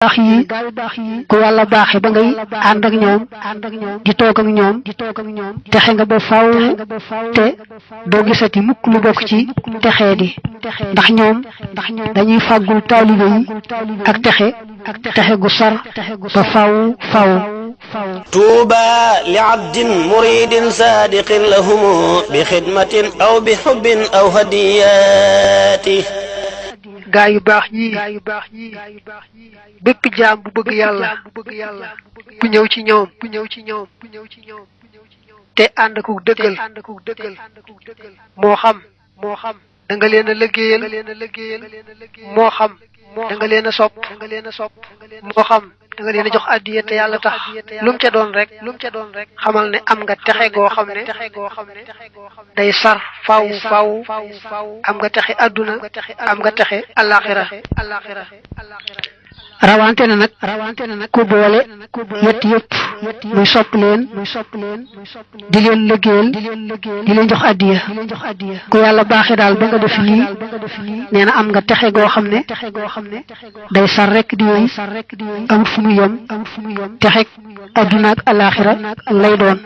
baax yi ku yàlla baaxe ba ngay ànd ak ñoom di toog ak ñoom texe nga ba faaw te doo gisati mukk lu bokk ci texee di ndax ñoom dañuy fàggul taalibe yi ak texe gu sar ba faaw tuuba li abdin muridin sadiqin lahumu bi xidmatin aw bi xubbin aw hadiyati. gaa yu baax ñii bépp jaam bu bëgg yàlla bu ñëw ci ñoom te ànd ko dëggal moo xam da nga leen a liggéeyal moo xam da nga leen a sopp moo xam da nga leen a jox addiya te yàlla tax lu mu ca doon rek xamal ne am nga texe goo xam ne day sar faaw am nga texe adduna am nga texe alaxira rawante na nag ku boole yett yëpp muy sopp leen di leen liggéeyal di leen jox addiya ku yàlla baaxee daal ba nga def lii nee na am nga texe goo xam ne day sar rek di wéy amul fu mu yem texe adduna ak alaxira lay doon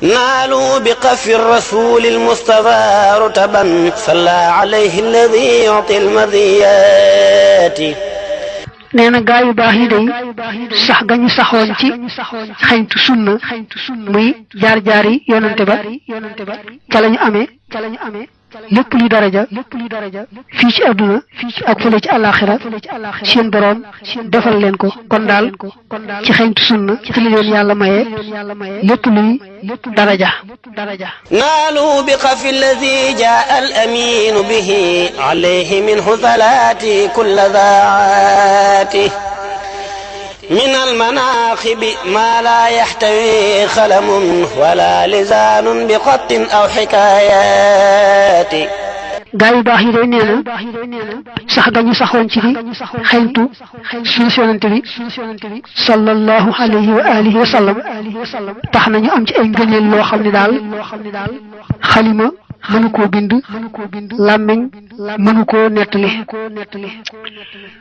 naalu bi qafi rasul almustafa rutaban salla alayhi alladi yuti almadiyati. nee na gaa yu baax yi day sax ga ñu saxoon ci xañtu sunna muy jaar yi yonante ba ca la ñu amee lépp luy daraja fii ci àdduna ak fële ci àllaaxira seen boroom defal leen ko kon daal ci xañtu sunna ci la leen yàlla maye lépp luy daraja. naalu bi qafi alladi jaa al aminu bihi alayhi minhu salaati kulla daati min almanaaxibi maa laa yaxtawi xalamun wala lisaanun bi xattin aw xikaayaati. gaa yu baax yi day nee na sax ga ñu saxoon ci bi xeñtu suñu yonent bi sallallahu alayhi wa alihi wa sallam tax nañu am ci ay ngëneel loo xam ne daal xalima mënu koo bind làmmiñ mënu koo nettali.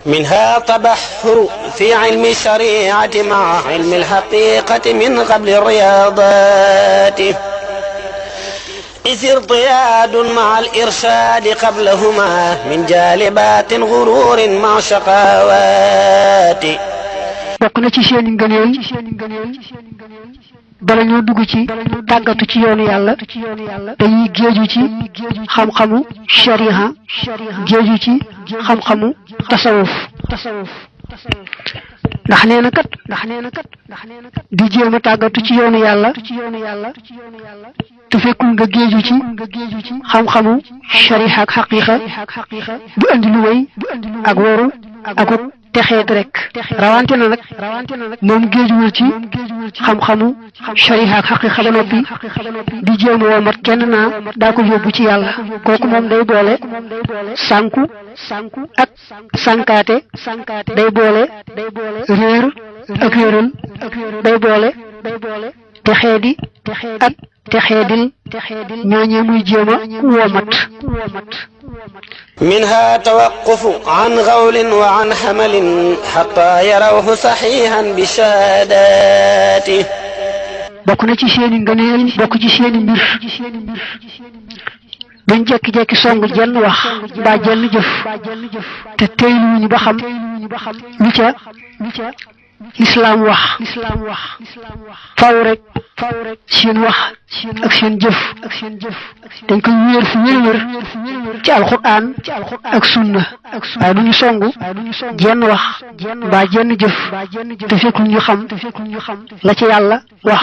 minha tabaxuru fi ilmi shariati maa ilmi alxaqiqati min qabli riyaadati is irtiyaadun maa alirsaadi qablahuma min jaalibatin gururin maa shaqawaati. bokk na ci seeni ngëneel bala ñoo dugg ci tàggatu ci yoonu yàlla dañuy géeju ci xam-xamu shariha géeju ci xam-xamu tasawuf ndax nee na kat di jéem a tàggatu ci yoonu yàlla te fekkul nga géeju ci xam-xamu shariha ak xaqiqa bu andi lu wéy ak wóoru ak texeet rek rawante na nag moom géejuwul ci xam-xamu shariha ak xaqiqa ba noppi di jéem a womat kenn naa daa ko yóbbu ci yàlla kooku moom day boole sànku ak sànkaate day boole réer ak réeral day boole texeedi ak texeedil ñooñee muy jéem a womat. منها توقف عن غول وعن حمل حتى يروه صحيحا بشهاداته. bokk na ci seeni ngëneel bokk ci seeni mbir dañ jekki-jekki song jenn wax mbaa jenn jëf te teyluñu ba xam lu ca lislaam wax faw rek seen wax ak seen jëf dañ koy wéer fu wér ci alxuraan ak sunna waaye du ñu songu jenn wax mbaa jenn jëf te fekkul ñu xam la ca yàlla wax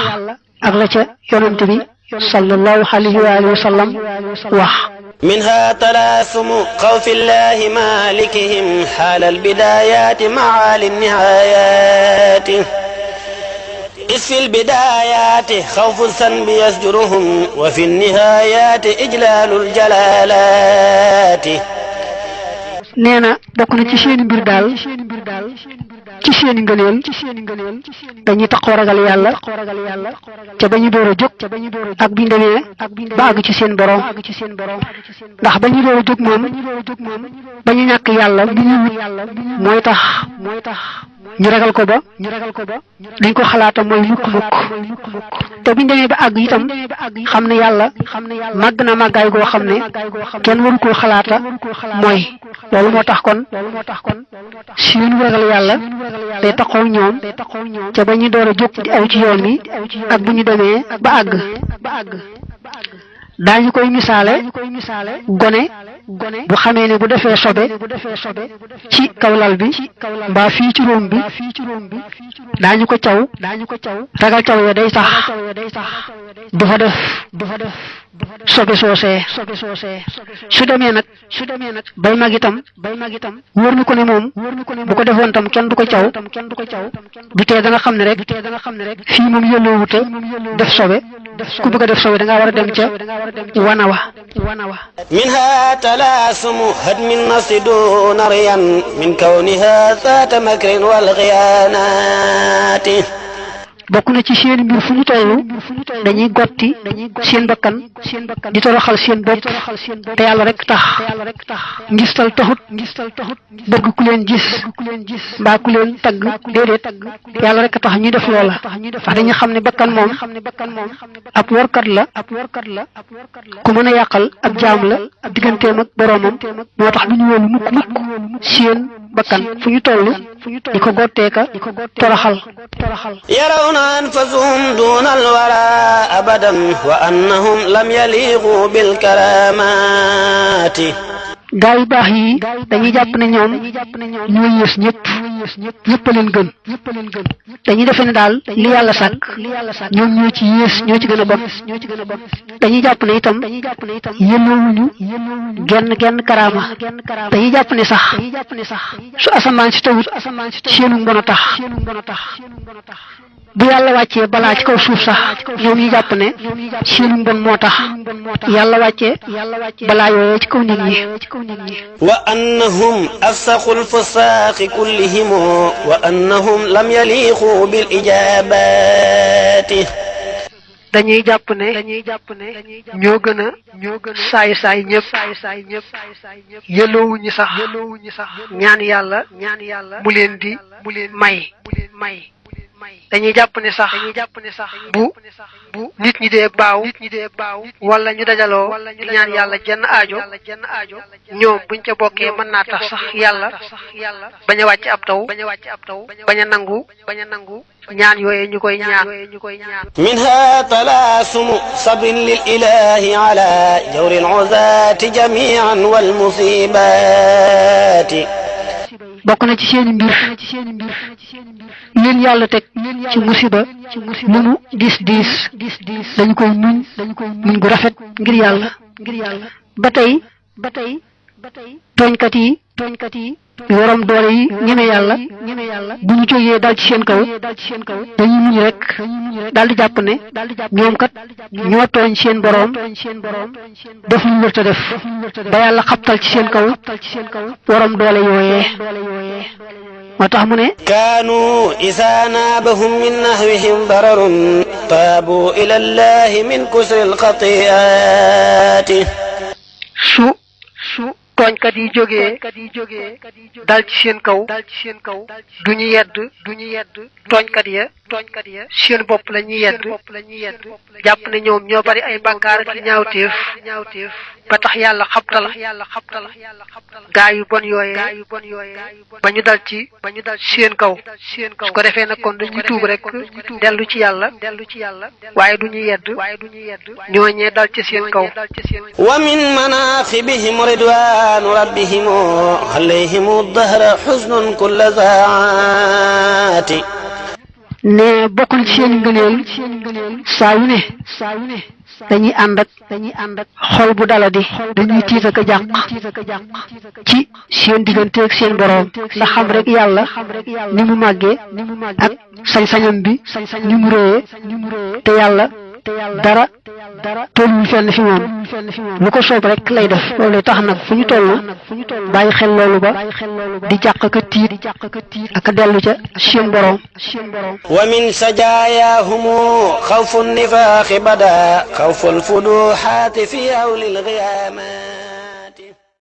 ak la ca yonent bi sallallahu alayhi wa alihi wa sallam wax. منها تلاثم خوف الله مالكهم حال البدايات مع النهايات إذ في البدايات خوف الذنب يزجرهم وفي النهايات إجلال الجلالات. nee na bokk na ci seeni mbir daal ci seeni ngëneel dañuy taxoo ragal yàlla ca ba ñu door a jóg ak biñ demee ba àgg ci seen borom ndax ba ñu door a jóg moom ba ñu ñàkk yàlla bi ñu wut mooy tax ñu ragal ko ba dañ ko xalaata mooy mukk te buñ demee ba àgg itam xam ne yàlla màgg na màggaay goo xam ne kenn waru koo xalaata mooy loolu moo tax kon seenu ragal yàlla day taxaw ñoom ca ba ñu door a jóg di aw ci yoon wi ak bu ñu demee ba àgg daañu koy misaale gone bu xamee ne bu defee sobe ci kaw lal bi mbaa fii ci róom bi daañu ko caw ragal caw ya day tax du fa def sobe soosee su demee nag bay mag itam wóor na ko ne moom bu ko defoon tam kenn du ko caw du tee da nga xam ne rek fii moom yëlloo wute def sobe ku bëgg a def sobe da ngaa war a dem ca wana wa minha talaasumu hadmin nafsi duna riyan min kawniha zaata makrin wal xiyaanaati bokk na ci seen mbir fu ñu toll dañuy gotti seen bakkan di toroxal seen bopp te yàlla rek tax ngistal taxut bëgg ku leen gis mbaa ku leen tagg déedéet yàlla rek tax ñuy def loola ndax dañu xam ne bakkan moom ab workat la ku mën a yàqal ab jaam la digganteem ak boroomam moo tax du ñu wóolu mukk seen bakkan fu ñu toll di ko gotteeka toroxal يرون أنفسهم دون الورى أبدا وأنهم لم يليقوا بالكرامات gaa yu baax yi dañuy jàpp ne ñoom ñoo yées ñëpp leen gën dañuy defe ne daal li yàlla sàkk ñoom ñoo ci yées ñoo ci gën a bon dañuy jàpp ne itam yelloowuñu genn karaama dañuy jàpp ne sax su asamaan si tawut seenu mbon a tax bu yàlla wàccee balaa ci kaw suuf sax ñoom ñu jàpp ne seenu mbon moo tax yàlla wàccee balaa yooyee ci kaw nit ñi wa annahum afsaqul fusaaqi kullihim wa annahum lam yaliqu bil ijaabati dañuy jàpp ne ñoo gën a saay ñëpp yëloowuñu sax ñaan yàlla mu leen di may dañuy jàpp ne sax bu nit ñi dee baaw wala ñu dajaloo di ñaan yàlla jenn aajo ñoom buñ ca bokkee mën naa tax sax yàlla bañ a wàcc ab taw bañ a nangu ñaan yooye ñu koy ñaan minha talaasumu sabrin lil ilahi ala jawri al uzaati jamian wal musibaati bokk na ci seeni mbir leen yàlla teg ci musiba lu mu diis dañu koy muñ gu rafet ngir yàlla ba tey tooñkat yi yorom doole yi ñeme yàlla bu ñu jógee dal ci seen kaw dañuy muñ rek daal di jàpp ne ñoom kat ñoo tooñ seen boroom def lu ñu wërta def ba yàlla xabtal ci seen kaw yorom doole yooyee moo tax mu ne kaanu isa naabahum min nahwihim dararun taabu ila llahi min kusri alxatiaati su tooñkat yi jógee dal ci seen kaw duñu yedd tooñkat ya seen bopp la ñuy yedd jàpp ne ñoom ñoo bari ay bàkkaar ak ñaawteef ba tax yàlla xabtal gaa yu bon yooyee ba ñu dal ci seen kaw su ko defee nag kon dañuy tuub rek dellu ci yàlla waaye duñu yedd ñooñee dal ci seen kaw wa min manaqibihim ridwanu rabbihim alayhim dahra xuznun kulla zaati ne bokk na ci seen ngëneel saa yu ne dañuy ànd ak xol bu daladi dañuy tiit ak a jàq ci seen digganteeg seen boroom ndax xam rek yàlla ni mu màggee ak sañ-sañam bi ni mu réyee te yàlla dara tolluwul fenn fi moom lu ko soob rek lay def loolu tax nag fu ñu toll bàyyi xel loolu ba di jàq ka tiit ak a dellu ca seen boroom wa min sajaayahum xawfu nifaaxi bada xawfu alfuduxaati fi awli alxiyaamaat